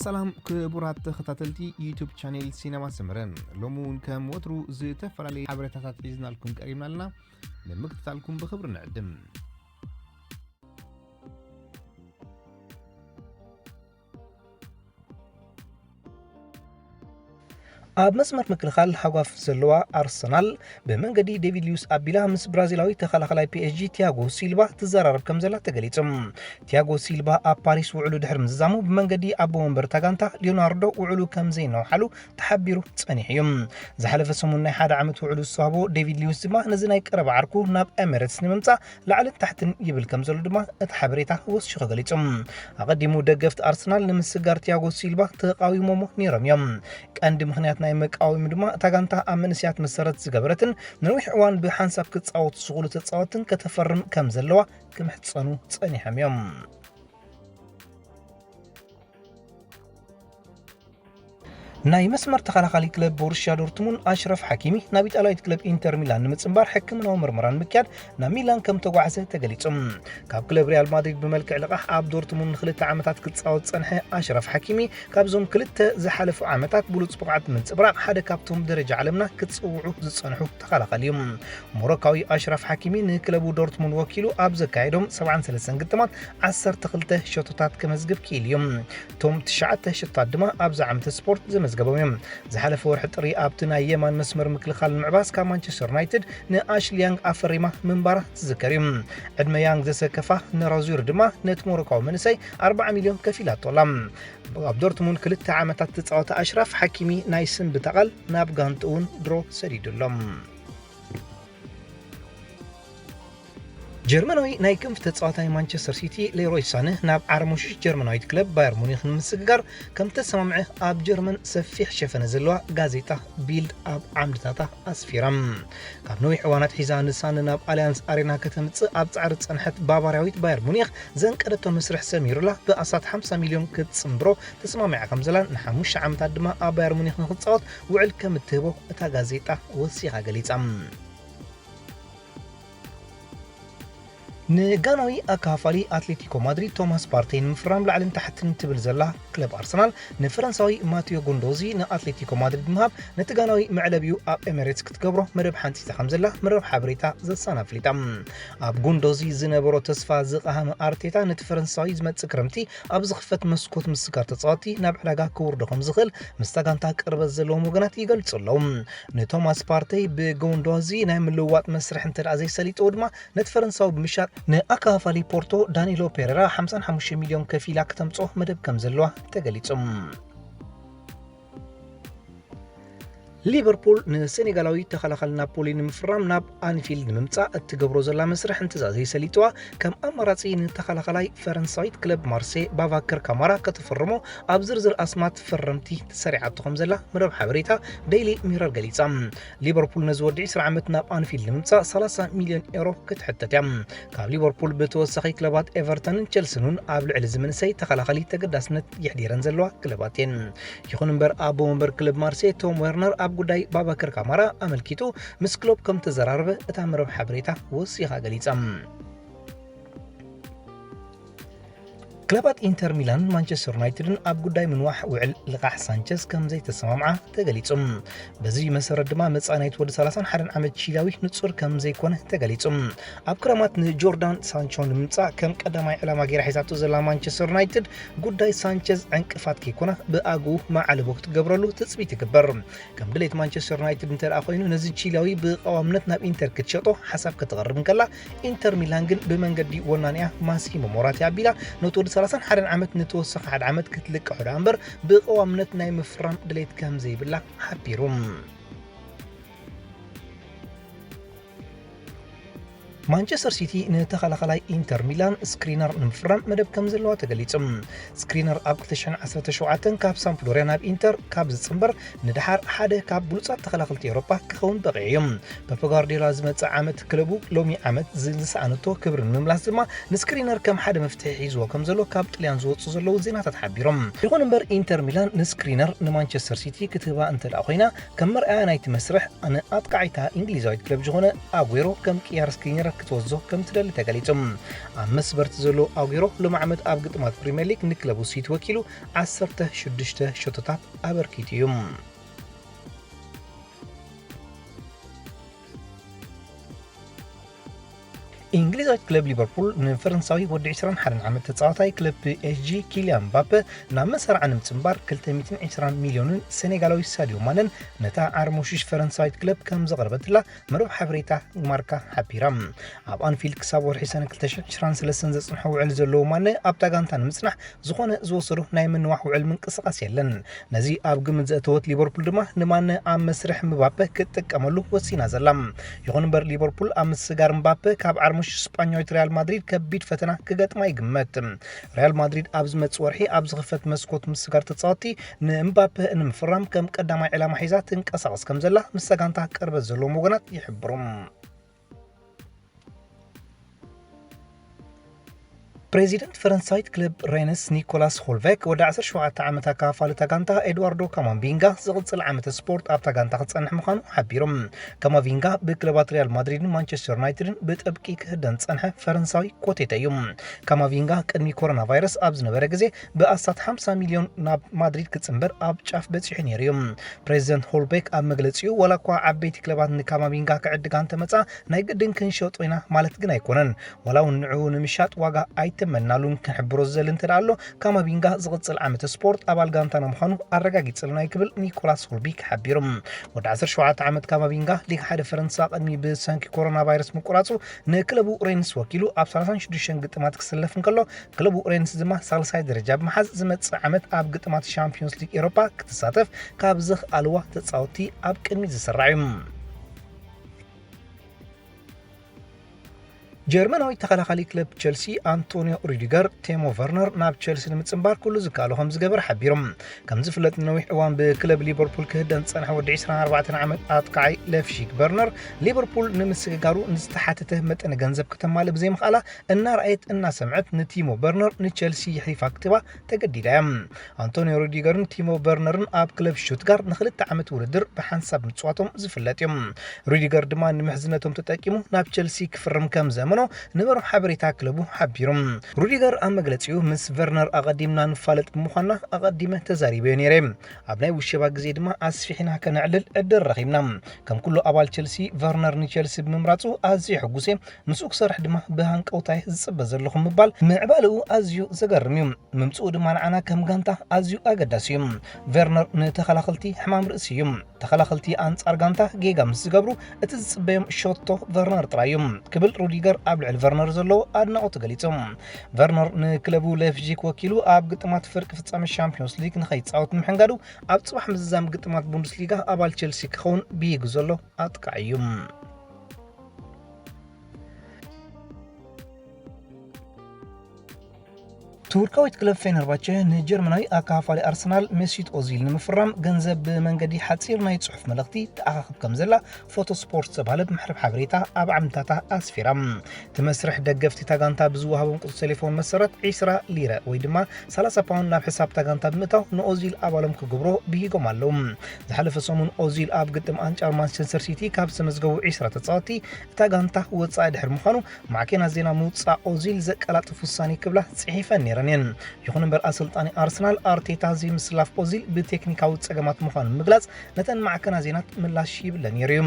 ሰላም ክቡራት ተኸታተልቲ ዩቱብ ቻኔል ሲነማ ሰመረ፣ ሎሚ እውን ከም ወትሩ ዝተፈላለዩ ሓበሬታታት ሒዝናልኩም ቀሪብና ኣለና። ንምክትታልኩም ብኽብሪ ንዕድም። ኣብ መስመር ምክልኻል ሃጓፍ ዘለዋ ኣርሰናል ብመንገዲ ዴቪድ ሉዊስ ኣቢላ ምስ ብራዚላዊ ተኸላኸላይ ፒ ኤስ ጂ ቲያጎ ሲልቫ ትዘራረብ ከም ዘላ ተገሊጹ። ቲያጎ ሲልቫ ኣብ ፓሪስ ውዕሉ ድሕሪ ምዝዛሙ ብመንገዲ ኣቦ መንበር እታ ጋንታ ሊዮናርዶ ውዕሉ ከም ዘይነውሓሉ ተሓቢሩ ጸኒሑ እዩ። ዝሓለፈ ሰሙን ናይ ሓደ ዓመት ውዕሉ ዝተዋህቦ ዴቪድ ሉዊስ ድማ ነዚ ናይ ቀረባ ዓርኩ ናብ ኤሚሬትስ ንምምጻእ ላዕልን ታሕትን ይብል ከም ዘሎ ድማ እቲ ሓበሬታ ወሲኹ ገሊጹ። ኣቐዲሙ ደገፍቲ ኣርሰናል ንምስጋር ቲያጎ ሲልቫ ተቓዊሞሞ ነይሮም እዮም። ቀንዲ ምኽንያት ናይ መቃወሚ ድማ እታ ጋንታ ኣብ መንእሰያት መሰረት ዝገበረትን ንነዊሕ እዋን ብሓንሳብ ክጻወቱ ዝኽእሉ ተጻወትን ከተፈርም ከም ዘለዋ ክምሕጸኑ ጸኒሖም እዮም። ናይ መስመር ተኸላኻሊ ክለብ ቦሩሽያ ዶርትሙንድ ኣሽረፍ ሓኪሚ ናብ ኢጣልያዊት ክለብ ኢንተር ሚላን ንምጽንባር ሕክምናዊ ምርመራ ንምክያድ ናብ ሚላን ከም ተጓዕዘ ተገሊጹ። ካብ ክለብ ሪያል ማድሪድ ብመልክዕ ልቓሕ ኣብ ዶርትሙንድ ንክልተ ዓመታት ክጻወት ዝጸንሐ ኣሽረፍ ሓኪሚ ካብዞም ክልተ ዝሓለፉ ዓመታት ብሉጽ ብቕዓት ምንጽብራቕ ሓደ ካብቶም ደረጃ ዓለምና ክጽውዑ ዝጸንሑ ተኸላኻሊ እዩ። ሞሮካዊ ኣሽራፍ ሓኪሚ ንክለቡ ዶርትሙንድ ወኪሉ ኣብ ዘካየዶም ሰብዓን ሰለስተን ግጥማት ዓሰርተ ክልተ ሸቶታት ከመዝግብ ክኢሉ እዩ። እቶም ትሽዓተ ሸቶታት ድማ ኣብዚ ዓመተ ስፖርት ዘመዝገቦም እዮም። ዝሓለፈ ወርሒ ጥሪ ኣብቲ ናይ የማን መስመር ምክልኻል ንምዕባስ ካብ ማንቸስተር ዩናይትድ ንኣሽሊ ያንግ ኣፈሪማ ምንባራ ዝዝከር እዩ። ዕድመ ያንግ ዘሰከፋ ነራዙር ድማ ነቲ ሞሮካዊ መንእሰይ ኣርባዓ ሚልዮን ከፊላቶ ኣላ። ኣብ ዶርትሙንድ ክልተ ዓመታት ዝተጻወተ ኣሽራፍ ሓኪሚ ናይ ስንብታ ቃል ናብ ጋንትኡ እውን ድሮ ሰዲዱ ኣሎ። ጀርመናዊ ናይ ክንፍ ተጻዋታይ ማንቸስተር ሲቲ ሌሮይ ሳነ ናብ ዓርሞሽሽ ጀርመናዊት ክለብ ባየር ሙኒክ ንምስግጋር ከም ተሰማምዐ ኣብ ጀርመን ሰፊሕ ሸፈነ ዘለዋ ጋዜጣ ቢልድ ኣብ ዓምድታታ ኣስፊራ። ካብ ነዊሕ እዋናት ሒዛ ንሳነ ናብ ኣልያንስ ኣሬና ከተምጽእ ኣብ ጻዕሪ ዝጸንሐት ባቫርያዊት ባየር ሙኒክ ዘንቀደቶ መስርሕ ሰሚሩላ ብኣስታት ሓምሳ ሚልዮን ክትጽንብሮ ተስማሚዓ ከም ዘላን ንሓሙሽተ ዓመታት ድማ ኣብ ባየር ሙኒክ ንክጻወት ውዕል ከም እትህቦ እታ ጋዜጣ ወሲኻ ገሊጻ። ንጋናዊ ኣካፋሊ ኣትሌቲኮ ማድሪድ ቶማስ ፓርቴይ ንምፍራም ላዕልን ታሕትን ትብል ዘላ ክለብ ኣርሰናል ንፈረንሳዊ ማቴዮ ጉንዶዚ ንኣትሌቲኮ ማድሪድ ምሃብ ነቲ ጋናዊ መዕለቢኡ ኣብ ኤሚሬትስ ክትገብሮ መደብ ሓንጺጻ ከም ዘላ መርበብ ሓበሬታ ዘሳና ኣፍሊጣ። ኣብ ጉንዶዚ ዝነበሮ ተስፋ ዝቐሃመ ኣርቴታ ነቲ ፈረንሳዊ ዝመጽእ ክረምቲ ኣብ ዝኽፈት መስኮት ምስጋር ተጻወቲ ናብ ዕዳጋ ክውርዶ ከም ዝኽእል ምስታ ጋንታ ቅርበት ዘለዎም ወገናት ይገልጹ ኣለዉ። ንቶማስ ፓርቴይ ብጎንዶዚ ናይ ምልውዋጥ መስርሕ እንተ ደኣ ዘይሰሊጥዎ ድማ ነቲ ፈረንሳዊ ብምሻጥ ንኣካፋሊ ፖርቶ ዳኒሎ ፔሬራ ሓምሳን ሓሙሽተ ሚልዮን ከፊላ ከተምጽኦ መደብ ከም ዘለዋ ተገሊጹ። ሊቨርፑል ንሴኔጋላዊ ተኸላኻሊ ናፖሊ ንምፍራም ናብ ኣንፊልድ ንምምጻእ እትገብሮ ዘላ መስርሕ እንተ ዘይሰሊጥዋ ከም ኣማራጺ ንተኸላኻላይ ፈረንሳዊት ክለብ ማርሴ ባቫከር ካማራ ከተፈርሞ ኣብ ዝርዝር ኣስማት ፈረምቲ ተሰሪዓቶ ከም ዘላ መርበብ ሓበሬታ ዴይሊ ሚረር ገሊጻ። ሊቨርፑል ነዚ ወዲ ዕስራ ዓመት ናብ ኣንፊልድ ንምምጻእ ሰላሳ ሚልዮን ኤሮ ክትሕተት እያ። ካብ ሊቨርፑል ብተወሳኺ ክለባት ኤቨርተንን ቸልስን እውን ኣብ ልዕሊ እዚ መንእሰይ ተኸላኻሊ ተገዳስነት የሕዲረን ዘለዋ ክለባት እየን። ይኹን እምበር ኣቦ መንበር ክለብ ማርሴ ቶም ዌርነር ኣብ ጉዳይ ባባከር ካማራ ኣመልኪቱ ምስ ክሎፕ ከም ተዘራረበ እታ መረብ ሓበሬታ ወሲኻ ገሊጻ። ክለባት ኢንተር ሚላን ማንቸስተር ዩናይትድን ኣብ ጉዳይ ምንዋሕ ውዕል ልቓሕ ሳንቸዝ ከም ዘይተሰማምዓ ተገሊጹ። በዚ መሰረት ድማ መጻኢ ናይቲ ወዲ ሰላሳን ሓደን ዓመት ቺላዊ ንጹር ከም ዘይኮነ ተገሊጹ። ኣብ ክረማት ንጆርዳን ሳንቾ ንምምጻእ ከም ቀዳማይ ዕላማ ገይራ ሒዛቶ ዘላ ማንቸስተር ዩናይትድ ጉዳይ ሳንቸዝ ዕንቅፋት ከይኮና ብኣግኡ መዓልቦ ክትገብረሉ ትጽቢት ይግበር። ከም ድሌት ማንቸስተር ዩናይትድ እንተ ደኣ ኮይኑ ነዚ ቺላዊ ብቐዋምነት ናብ ኢንተር ክትሸጦ ሓሳብ ከተቕርብ እንከላ ኢንተር ሚላን ግን ብመንገዲ ወናንያ ማሲሞ ሞራቲ ኣቢላ ነቲ ወዲ ሰላሳን ሓደን ዓመት ንተወሰኸ ሓደ ዓመት ክትልቅሖ ደኣ እምበር ብቐዋምነት ናይ ምፍራም ድሌት ከም ዘይብላ ሓቢሩ። ማንቸስተር ሲቲ ንተኸላኸላይ ኢንተር ሚላን ስክሪነር ንምፍራም መደብ ከም ዘለዋ ተገሊጹ። ስክሪነር ኣብ ክልተ ሽሕን ዓሰርተ ሸውዓተን ካብ ሳምፕዶርያ ናብ ኢንተር ካብ ዝጽንበር ንድሓር ሓደ ካብ ብሉጻት ተኸላኸልቲ ኤውሮጳ ክኸውን በቒዑ እዩ። ፔፕ ጋርዲዮላ ዝመጽእ ዓመት ክለቡ ሎሚ ዓመት ዝሰኣነቶ ክብሪ ንምምላስ ድማ ንስክሪነር ከም ሓደ መፍትሒ ሒዝዎ ከም ዘሎ ካብ ጥልያን ዝወጹ ዘለዉ ዜናታት ሓቢሮም። ይኹን እምበር ኢንተር ሚላን ንስክሪነር ንማንቸስተር ሲቲ ክትህባ እንተ ደኣ ኮይና ከም መርኣያ ናይቲ መስርሕ ንኣጥቃዒታ እንግሊዛዊት ክለብ ዝኾነ ኣጉዌሮ ከም ቅያር ስክሪነር ክትወስዶ ከም ትደሊ ተገሊጹ። ኣብ መስበርቲ ዘሎ ኣጉሮ ሎም ዓመት ኣብ ግጥማት ፕሪምየር ሊግ ንክለቡ ሲቲ ወኪሉ ዓሰርተ ሽዱሽተ ሸቶታት ኣበርኪቱ እዩ። እንግሊዛዊት ክለብ ሊቨርፑል ንፈረንሳዊ ወዲ ዕስራን ሓደን ዓመት ተጻዋታይ ክለብ ፒኤስጂ ኪልያን ምባፔ ናብ መሳርዓ ንምጽንባር ክልተ ሚእትን ዕስራን ሚልዮንን ሴኔጋላዊ ሳዲዮ ማነን ነታ ዓርሞሽሽ ፈረንሳዊት ክለብ ከም ዘቕረበትላ መርብ ሓበሬታ ማርካ ሓቢራ። ኣብ ኣንፊልድ ክሳብ ወርሒ ሰነ ክልተ ሽሕን ዕስራን ሰለስተን ዘጽንሖ ውዕል ዘለዎ ማነ ኣብታ ጋንታ ንምጽናሕ ዝኾነ ዝወሰዶ ናይ ምንዋሕ ውዕል ምንቅስቓስ የለን። ነዚ ኣብ ግምት ዘእተወት ሊቨርፑል ድማ ንማነ ኣብ መስርሕ ምባፔ ክትጥቀመሉ ወሲና ዘላ። ይኹን እምበር ሊቨርፑል ኣብ ምስጋር ምባፔ ካብ ዓርሞሽ ስጳኛዊት ሪያል ማድሪድ ከቢድ ፈተና ክገጥማ ይግመት። ሪያል ማድሪድ ኣብ ዝመጽእ ወርሒ ኣብ ዝኽፈት መስኮት ምስጋር ተጻወትቲ ንእምባፔ ንምፍራም ከም ቀዳማይ ዕላማ ሒዛ ትንቀሳቐስ ከም ዘላ ምስታ ጋንታ ቅርበት ዘለዎም ወገናት ይሕብሩ። ፕሬዚደንት ፈረንሳዊት ክለብ ሬንስ ኒኮላስ ሆልቬክ ወዲ ዓሰርተ ሸውዓተ ዓመት ኣካፋሊ እታ ጋንታ ኤድዋርዶ ካማቪንጋ ዝቕጽል ዓመተ ስፖርት ኣብታ ጋንታ ክጸንሕ ምዃኑ ሓቢሩ። ካማቪንጋ ብክለባት ሪያል ማድሪድን ማንቸስተር ዩናይትድን ብጥብቂ ክህደን ዝጸንሐ ፈረንሳዊ ኮቴተ እዩ። ካማቪንጋ ቅድሚ ኮሮና ቫይረስ ኣብ ዝነበረ ግዜ ብኣስታት ሓምሳ ሚልዮን ናብ ማድሪድ ክጽንበር ኣብ ጫፍ በጺሑ ነይሩ እዩ። ፕሬዚደንት ሆልቤክ ኣብ መግለጺኡ፣ ዋላ እኳ ዓበይቲ ክለባት ንካማቪንጋ ክዕድጋ እንተመጻ ናይ ግድን ክንሸጦ ኢና ማለት ግን ኣይኮነን። ዋላ እውን ንዕኡ ንምሻጥ ዋጋ ኣይተመናሉን። ክንሕብሮ ዝደሊ እንተ ደኣ ኣሎ፣ ካማቪንጋ ዝቕጽል ዓመተ ስፖርት ኣባል ጋንታና ምዃኑ ኣረጋጊጽልና እዩ ክብል ኒኮላስ ሆልቤክ ሓቢሩ። ወዲ ዓሰርተ ሸውዓተ ዓመት ካማቪንጋ ሊግ ሓደ ፈረንሳ ቅድሚ ብሰንኪ ኮሮና ቫይረስ ምቁራጹ ንክለቡ ሬንስ ወኪሉ ኣብ ሰላሳን ሽዱሽተን ግጥማት ክስለፍ እንከሎ፣ ክለቡ ሬንስ ድማ ሳልሳይ ደረጃ ብምሓዝ ዝመጽእ ዓመት ኣብ ግጥማት ሻምፒዮንስ ሊግ ኤሮፓ ክትሳተፍ ካብ ዘኽኣልዋ ተጻወትቲ ኣብ ቅድሚት ዝስራዕ እዩ። ጀርመናዊ ተኸላኻሊ ክለብ ቸልሲ ኣንቶኒዮ ሩዲገር ቴሞ ቨርነር ናብ ቸልሲ ንምጽንባር ኩሉ ዝከኣሎ ከም ዝገበር ሓቢሮም። ከም ዝፍለጥ ንነዊሕ እዋን ብክለብ ሊቨርፑል ክህደን ዝጸንሐ ወዲ ዕስራን ኣርባዕተን ዓመት ኣጥቃዓይ ለፍሺግ ቨርነር ሊቨርፑል ንምስግጋሩ ንዝተሓተተ መጠን ገንዘብ ከተማልእ ብዘይምኽኣላ እናረኣየት እናሰምዐት ንቲሞ ቨርነር ንቸልሲ የሕሊፋ ክትባ ተገዲዳ እያ። ኣንቶኒዮ ሩዲገርን ቲሞ ቨርነርን ኣብ ክለብ ሽቱትጋርት ንክልተ ዓመት ውድድር ብሓንሳብ ምጽዋቶም ዝፍለጥ እዮም። ሩዲገር ድማ ንምሕዝነቶም ተጠቂሙ ናብ ቸልሲ ክፍርም ከም ዘእመኖ ንመርብ ሓበሬታ ክለቡ ሓቢሩ። ሩዲገር ኣብ መግለጺኡ፣ ምስ ቨርነር ኣቐዲምና ንፋለጥ ብምዃንና ኣቐዲመ ተዛሪበዮ ነይረ። ኣብ ናይ ውሸባ ግዜ ድማ ኣስፊሕና ከነዕልል ዕድል ረኺብና። ከም ኩሉ ኣባል ቸልሲ፣ ቨርነር ንቸልሲ ብምምራጹ ኣዝየ ሕጉስ እየ። ምስኡ ክሰርሕ ድማ ብሃንቀውታ እየ ዝጽበ ዘለኹ ምባል ምዕባለኡ ኣዝዩ ዘገርም እዩ። ምምጽኡ ድማ ንዓና ከም ጋንታ ኣዝዩ ኣገዳሲ እዩ። ቨርነር ንተኸላኸልቲ ሕማም ርእሲ እዩ። ተኸላኸልቲ ኣንጻር ጋንታ ጌጋ ምስ ዝገብሩ እቲ ዝጽበዮም ሸቶ ቨርነር ጥራይ እዩ ክብል ሩዲገር ኣብ ልዕሊ ቨርነር ዘለዎ ኣድናቖቱ ገሊጹ። ቨርነር ንክለቡ ሌፕዚግ ወኪሉ ኣብ ግጥማት ፍርቂ ፍጻመ ሻምፒዮንስ ሊግ ንኸይጻወት ምሕንጋዱ ኣብ ጽባሕ ምዝዛም ግጥማት ቡንደስሊጋ ኣባል ቸልሲ ክኸውን ብይጉ ዘሎ ኣጥቃዒ እዩ። ቱርካዊት ክለብ ፌነርባቸ ንጀርመናዊ ኣካፋሊ ኣርሰናል ሜሱት ኦዚል ንምፍራም ገንዘብ ብመንገዲ ሓጺር ናይ ጽሑፍ መልእኽቲ ተኣኻኽብ ከም ዘላ ፎቶ ስፖርት ዝተባህለ መሕረብ ሓበሬታ ኣብ ዓምድታታ ኣስፊራ። እቲ መስርሕ ደገፍቲ እታ ጋንታ ብዝወሃቦም ቁጽሪ ቴሌፎን መሰረት ዒስራ ሊረ ወይ ድማ ሰላሳ ፓውንድ ናብ ሕሳብ እታ ጋንታ ብምእታው ንኦዚል ኣባሎም ክገብሮ ብሂጎም ኣለዉ። ዝሓለፈ ሰሙን ኦዚል ኣብ ግጥም ኣንጻር ማንቸስተር ሲቲ ካብ ዝተመዝገቡ ዒስራ ተጻወትቲ እታ ጋንታ ወጻኢ ድሕሪ ምዃኑ ማዕከናት ዜና ምውጻእ ኦዚል ዘቀላጥፍ ውሳኔ ክብላ ጽሒፈን ነይረን እየን። ይኹን እምበር ኣሰልጣኒ ኣርሰናል ኣርቴታ ዘይምስላፍ ኦዚል ብቴክኒካዊ ጸገማት ምዃኑ ምግላጽ ነተን ማዕከናት ዜናት ምላሽ ይብለ ነይሩ እዩ።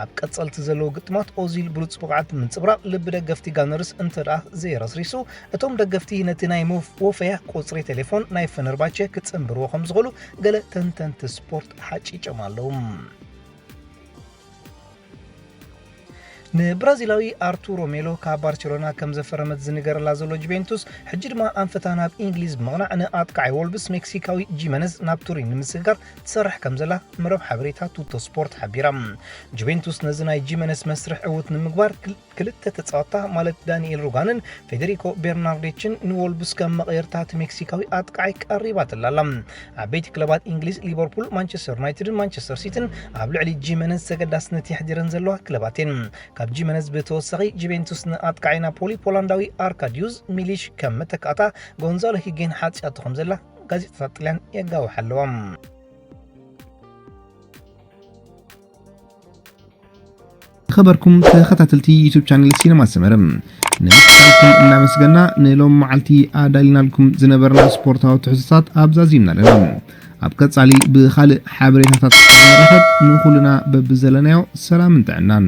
ኣብ ቀጸልቲ ዘለዉ ግጥማት ኦዚል ብሉጽ ብቕዓት ብምንጽብራቕ ልቢ ደገፍቲ ጋነርስ እንተ ደኣ ዘየረስሪሱ፣ እቶም ደገፍቲ ነቲ ናይ መፍ-፣ ወፈያ ቁጽሪ ቴሌፎን ናይ ፈነርባቸ ክጽንብርዎ ከም ዝኽእሉ ገለ ተንተንቲ ስፖርት ሓጪጮም ኣለዉ። ንብራዚላዊ ኣርቱሮ ሜሎ ካብ ባርሴሎና ከም ዘፈረመት ዝንገረላ ዘሎ ጁቬንቱስ፣ ሕጂ ድማ ኣንፈታ ናብ እንግሊዝ ብምቕናዕ ንኣጥቃዓይ ወልቭስ ሜክሲካዊ ጂመነዝ ናብ ቱሪን ንምስግጋር ትሰርሕ ከም ዘላ መረብ ሓበሬታ ቱቶ ስፖርት ሓቢራ። ጁቬንቱስ ነዚ ናይ ጂመነዝ መስርሕ ዕዉት ንምግባር ክል-፣ ክልተ ተጻወትታ ማለት ዳንኤል ሩጋንን ፌደሪኮ ቤርናርዴችን ንወልቭስ ከም መቐየርታ እቲ ሜክሲካዊ ኣጥቃዓይ ቀሪባትላ ኣላ። ዓበይቲ ክለባት እንግሊዝ ሊቨርፑል፣ ማንቸስተር ዩናይትድን ማንቸስተር ሲቲን ኣብ ልዕሊ ጂመነዝ ዘገዳስነት የሕዲረን ዘለዋ ክለባት እየን። ካብ ጂመነዝ ብተወሳኺ ጁቬንቱስ ንኣጥቃዓይ ናፖሊ ፖላንዳዊ ኣርካዲዩስ ሚሊሽ ከም መተካእታ ጎንዛሎ ሂጌን ሓጽያቶ ከም ዘላ ጋዜጣታት ጥልያን የጋውሓ ኣለዋ። ዝኸበርኩም ተኸታተልቲ ዩቱብ ቻነል ሲነማ ሰመረ፣ ንምክታተልኩም እናመስገና፣ ንሎም መዓልቲ ኣዳሊናልኩም ዝነበርና ስፖርታዊ ትሕዝቶታት ኣብዛዚምና ኣለና። ኣብ ቀጻሊ ብኻልእ ሓበሬታታት ንራኸብ። ንኹልና በብዘለናዮ ሰላምን ጥዕናን።